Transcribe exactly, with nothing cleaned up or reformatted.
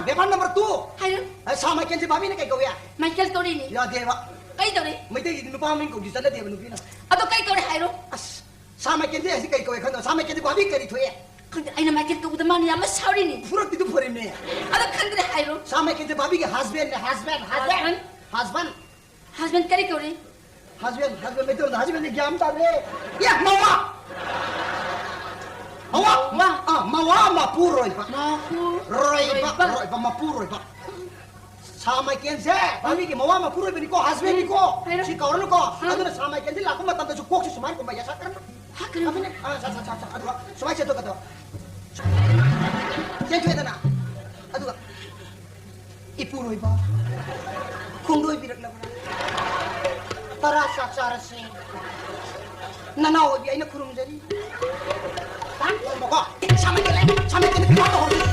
ꯕꯦꯕꯥꯔ number two. ꯍꯥꯏꯔꯣ꯫ ꯑ, ꯁꯥ ꯃꯥꯏꯀꯦꯜꯁꯦ ꯚꯥꯕꯤꯅ ꯀꯩ ꯀꯧꯏ? ꯃꯥꯏꯀꯦꯜ ꯀꯧꯔꯤꯅꯤ꯫ ꯌꯥꯗꯦꯕ꯫ ꯀꯩ ꯇꯧꯔꯤ? ꯃꯩꯇꯩꯒꯤꯗꯤ ꯅꯨꯄꯥ ꯃꯃꯤꯡ ꯀꯧꯗꯤ ꯆꯠꯅꯗꯦꯕ ꯅꯨꯄꯤꯅ꯫ ꯑꯗꯣ ꯀꯩ ꯀꯧꯔꯤ ꯍꯥꯏꯔꯣ? ꯑꯁ, ꯁꯥ ꯃꯥꯏꯀꯦꯜꯁꯦ ꯍꯧꯖꯤꯛ ꯀꯩ ꯀꯧꯏ ꯈꯪꯗꯕ? ꯁꯥ ꯃꯥꯏꯀꯦꯜꯁꯦ ꯚꯥꯕꯤ ꯀꯔꯤ ꯊꯣꯛꯑꯦ? ꯈꯪꯗꯦ, ꯑꯩꯅ ꯃꯥꯏꯀꯦꯜ ꯀꯧꯕꯗ ꯃꯥꯅ ꯌꯥꯝꯅ ꯁꯥꯎꯔꯤꯅꯤ꯫ ꯐꯨꯔꯛꯇꯤꯗꯨ ꯐꯨꯔꯤꯅꯦ꯫ ꯑꯗꯣ ꯈꯪꯗ꯭ꯔꯦ ꯍꯥꯏꯔꯣ꯫ ꯁꯥ ꯃꯥꯏꯀꯦꯜꯁꯦ ꯚꯥꯕꯤꯒꯤ ꯍꯁꯕꯦꯟꯅꯦ, ꯍꯁꯕꯦꯟ, ꯍꯁꯕꯦꯟ꯫ ꯍꯁꯕꯦꯟ? ꯍꯁꯕꯦꯟ꯫ ꯍꯁꯕꯦꯟ ꯀꯔꯤ ꯀꯧꯔꯤ? ꯍꯁꯕꯦꯟ, ꯍꯁꯕꯦꯟ ꯃꯩꯇꯩꯂꯣꯟꯗ ꯍꯁꯕꯦꯟꯗꯤ ꯒ꯭ꯌꯥꯟ ꯇꯥꯗꯦ꯫ ꯑꯦ, ꯃꯋꯥ! ꯃꯋꯥ! ꯃꯋꯥ! ꯑꯥ, ꯃꯋꯥ ꯃꯄꯨꯔꯣꯏꯕ꯫ ꯃꯄꯨ ꯔꯣꯏꯕ, ꯔꯣꯏꯕ꯫ ꯔꯣꯏꯕ, ꯃꯄꯨꯔꯣꯏꯕ꯫ ꯁꯥ ꯃꯥꯏꯀꯦꯜꯁꯦ ꯃꯃꯤꯒꯤ ꯃꯋꯥ ꯃꯄꯨꯔꯣꯏꯕꯅꯤꯀꯣ, ꯍꯁꯕꯦꯟꯅꯤꯀꯣ꯫ ꯍꯥꯏꯔꯣ꯫ ꯁꯤ ꯀꯧꯔꯅꯨꯀꯣ꯫ ꯑꯥ꯫ ꯑꯗꯨꯅ ꯁꯥ ꯃꯥꯏꯀꯦꯜꯁꯦ ꯂꯥꯛꯄ ꯃꯇꯝꯗꯁꯨ ꯀꯣꯛꯁꯤ ꯁꯨꯃꯥꯏꯅ ꯀꯨꯝꯕ ꯌꯥꯁꯛ ꯀꯔꯝꯕ? ꯍꯥ, ꯀꯔꯝꯕ? ꯑꯗꯨꯅꯦ, ꯑꯥ, ꯁꯥ, ꯁꯥ, ꯁꯥ, ꯁꯥ, ꯑꯗꯨꯒ ꯁꯨꯃꯥꯏꯅ ꯆꯦꯟꯊꯣꯛꯀꯗꯕ꯫ ꯆꯦꯟꯊꯣꯛꯑꯦꯗꯅ꯫ ꯑꯗꯨꯒ ꯏꯄꯨꯔꯣꯏꯕ, ꯈꯣꯡꯗꯣꯏꯕꯤꯔꯛꯂꯕ꯭ꯔꯥ? ꯇꯔꯥ ꯆꯥꯛ ꯆꯥꯔꯁꯦ꯫ ꯅꯅꯥꯎ ꯑꯣꯏꯕꯤ ꯑꯩꯅ ꯈꯨꯔꯨꯝꯖꯔꯤ꯫ ꯇꯥꯡ ꯈꯨꯔꯨꯝꯕꯀꯣ꯫ ꯁꯥꯃꯟꯒꯦ, ꯁꯥꯃꯟꯒꯦ, ꯅꯨꯄꯤ ꯃꯥ ꯇꯧꯍꯧꯔꯤ꯫